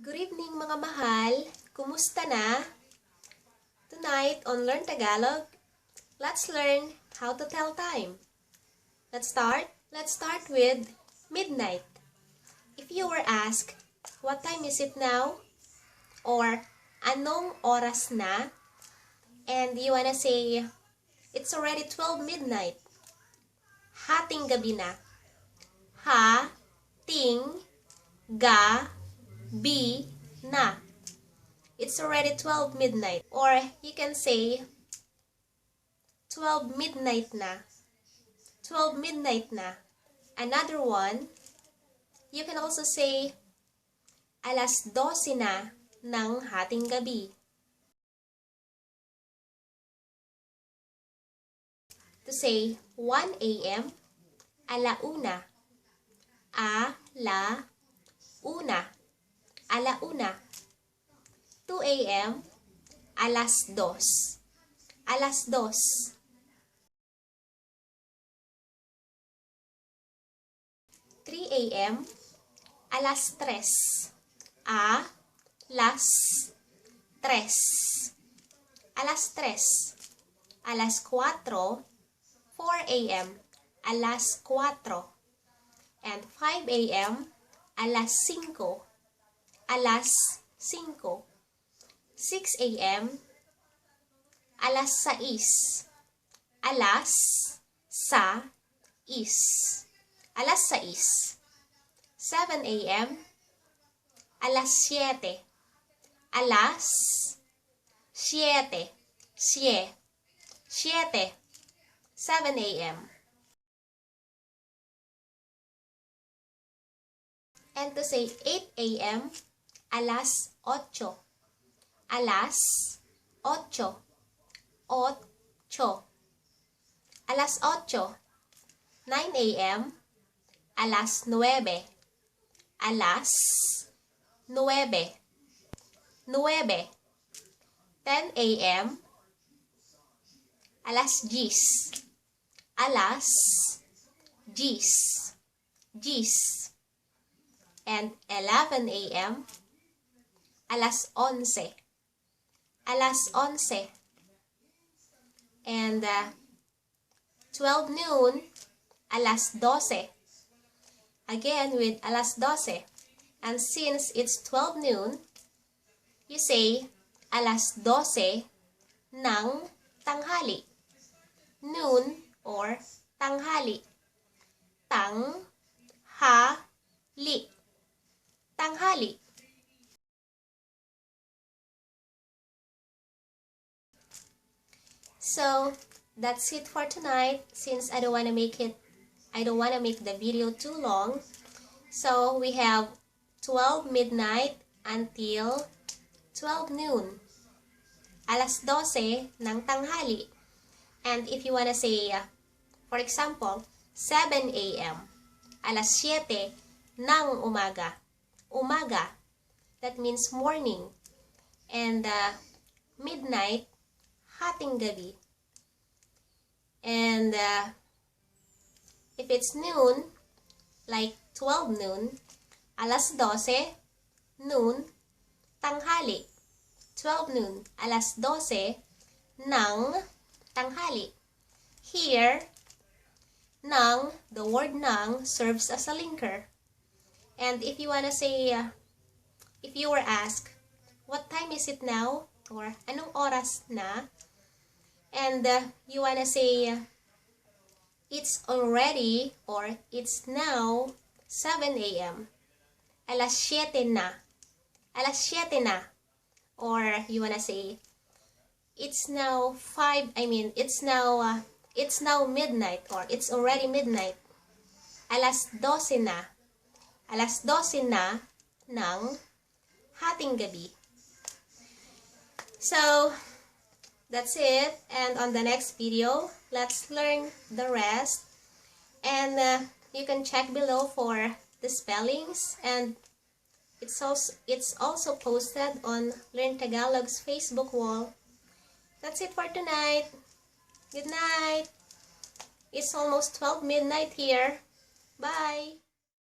Good evening mga mahal! Kumusta na? Tonight on Learn Tagalog, let's learn how to tell time. Let's start. Let's start with midnight. If you were asked, what time is it now? Or, anong oras na? And you wanna say, it's already 12 midnight. Hatinggabi na. Hatinggabi na. It's already 12 midnight. Or you can say 12 midnight na. 12 midnight na. Another one, you can also say 12:00 na ng hatinggabi. To say 1 a.m., alauna. Alauna. Alauna. 2 a.m., 2:00. 2:00. 3 a.m., 3:00. 3:00. 4, 4 a.m., 4. And 5 a.m., 5. 5. 6 a.m., 6. 6. 6. 7 a.m., 7. 7. 7 a.m. And to say 8 a.m., 8. 8. 8. 8. 9 a.m., 9. 9. 9. 10 a.m., 10. 10. And 11 a.m., 11. 11. And 12 noon, 12. Again with 12. And since it's 12 noon, you say 12 ng tanghali. Noon or tanghali. Tanghali. Tanghali. So, that's it for tonight. Since I don't want to make the video too long. So, we have 12 midnight until 12 noon. 12 ng tanghali. And if you want to say, for example, 7 a.m., 7 ng umaga. Umaga, that means morning. And midnight, hatinggabi. And if it's noon, like 12 noon, 12, noon, tanghali. 12 noon, 12 ng tanghali. Here, ng, the word ng serves as a linker. And if you wanna say, if you were asked, what time is it now? Or anong oras na? And you wanna say, it's already or it's now 7 a.m. 7 na. 7 na. Or you wanna say, it's now it's now midnight or it's already midnight. 12 na. 12 na ng hatinggabi. So, that's it. And on the next video, let's learn the rest. And you can check below for the spellings. And it's also posted on Learn Tagalog's Facebook wall. That's it for tonight. Good night. It's almost 12 midnight here. Bye.